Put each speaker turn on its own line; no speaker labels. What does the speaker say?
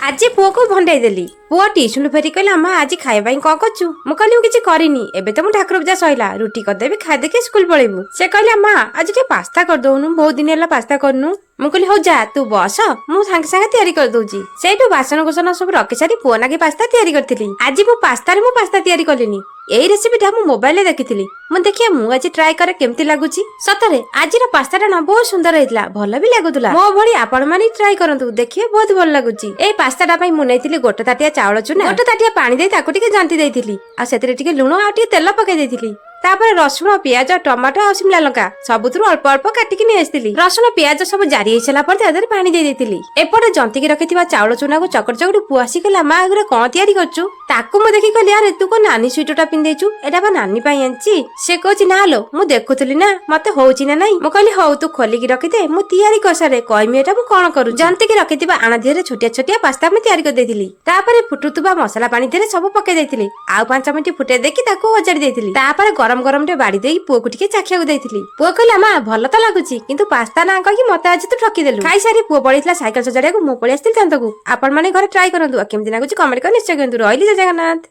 ଆଜି ପୁଅକୁ ଭଣ୍ଡେଇ ଦେଲି। ପୁଅ ଟିଉସନ ଫେରି କହିଲା, ମା, ଆଜି ଖାଇବା ପାଇଁ କଣ କରୁଛୁ? ମୁଁ କହିଲି, ମୁଁ କିଛି କରିନି, ଏବେ ତ ମୁଁ ଠାକୁର ପୂଜା ସଇଲା, ରୁଟି କରିଦେବି, ଖାଇଦେଇକି ସ୍କୁଲ ପଳେଇବୁ। ସେ କହିଲା, ମା, ଆଜି ଟିକେ ପାସ୍ତା କରିଦଉନୁ, ବହୁତ ଦିନ ହେଲା ପାସ୍ତା କରିନୁ। ମୁଁ କହିଲି, ହଉ ଯା, ତୁ ବସ, ମୁଁ ସାଙ୍ଗେ ସାଙ୍ଗେ ତିଆରି କରିଦଉଛି। ସେଇଠୁ ବାସନ କୁସନ ସବୁ ରଖି ସାରି ପୁଅ ନାଗି ପାସ୍ତା ତିଆରି କରିଥିଲି। ଆଜି ମୁଁ ପାସ୍ତାରେ ମୁଁ ପାସ୍ତା ତିଆରି କଲିନି। ଏଇ ରେସିପିଟା ମୁଁ ମୋବାଇଲରେ ଦେଖିଥିଲି। ମୁଁ ଦେଖିବା, ମୁଁ ଆଜି ଟ୍ରାଏ କରେ କେମିତି ଲାଗୁଛି। ସତରେ ଆଜିର ପାସ୍ତାଟା ନା ବହୁତ ସୁନ୍ଦର ହେଇଥିଲା, ଭଲ ବି ଲାଗୁଥିଲା। ମୋ ଭଳି ଆପଣ ମାନେ ଟ୍ରାଏ କରନ୍ତୁ, ଦେଖିବେ ବହୁତ ଭଲ ଲାଗୁଛି। ଏଇ ପାସ୍ତାଟା ପାଇଁ ମୁଁ ନେଇଥିଲି ଗୋଟେ ତାଟିଆ ଚାଉଳ ଚୁନା। ଗୋଟେ ତାଟିଆ ପାଣି ଦେଇ ତାକୁ ଟିକେ ଜନ୍ତି ଦେଇଥିଲି ଆଉ ସେଥିରେ ଟିକେ ଲୁଣ ଆଉ ଟିକେ ତେଲ ପକେଇ ଦେଇଥିଲି। ତାପରେ ରସୁଣ, ପିଆଜ, ଟମାଟୋ ଆଉ ସିମଲା ଲଙ୍କା ସବୁଥିରୁ ଅଳ୍ପ ଅଳ୍ପ କାଟିକି ନେଇ ଆସିଥିଲି। ରସୁଣ, ପିଆଜ ସବୁ ଜାରି ହେଇସାରିଲା ପରେ ତା ଦେହରେ ପାଣି ଦେଇ ଦେଇଥିଲି। ଏପଟେ ଜନ୍ତିକି ରଖିଥିବା ଚାଉଳ ଚୁନାକୁ ଚକଟି ଚକଟି ପୁଅ ଆସି କହିଲା, ମା, ଏଗୁରା କଣ ତିଆରି କରୁଛୁ? ତାକୁ ମୁଁ ଦେଖି କହିଲି, ଆରେ, ତୁ କଣ ନାନୀ ସୁଇଟରଟା ପିନ୍ଧେଇଛୁ? ଏଇଟା ବା ନାନୀ ପାଇଁ ଆଣିଛି। ସେ କହୁଛି, ନା ଲୋ, ମୁଁ ଦେଖୁଥିଲି ନା ମତେ ହଉଛି ନା ନାଇଁ। ମୁଁ କହିଲି, ହଉ, ତୁ ଖୋଲିକି ରଖିଦେ, ମୁଁ ତିଆରି କରିସାରେ କହିମି ଏଇଟା ମୁଁ କଣ କରୁଛି। ଜନ୍ତିକି ରଖିଥିବା ଆଣ ଦେହରେ ଛୋଟିଆ ଛୋଟିଆ ପାସ୍ତା ମୁଁ ତିଆରି କରିଦେଇଥିଲି। ତାପରେ ଫୁଟୁଥିବା ମସଲା ପାଣି ଦେହରେ ସବୁ ପକେଇ ଦେଇଥିଲି ଆଉ 5 ମିନିଟ୍ ଫୁଟେଇ ଦେଇକି ତାକୁ ଓଜାଡ଼ି ଦେଇଥିଲି। ତାପରେ ଗରମ ଗରମ ଟିକେ ବାଡି ଦେଇକି ପୁଅକୁ ଟିକେ ଚାଖିବାକୁ ଦେଇଥିଲି। ପୁଅ କହିଲା, ମା, ଭଲ ତ ଲାଗୁଛି, କିନ୍ତୁ ପାସ୍ତା ନା କହିକି ମତେ ଆଜି ତୁ ଠକିଦେଲୁ। ଖାଇସାରି ପୁଅ ପଳେଇଥିଲା ସାଇକେଲ ସଜାଡ଼ିବାକୁ, ମୁଁ ପଳେଇ ଆସିଥିଲି ଦାଣ୍ଡକୁ। ଆପଣ ମାନେ ଘରେ ଟ୍ରାଏ କରନ୍ତୁ ଆଉ କେମିତି ଲାଗୁଛି କମେଣ୍ଟ କରି ନିଶ୍ଚୟ କୁହନ୍ତୁ। ରହିଲି, ଜୟ ଜଗନ୍ନାଥ।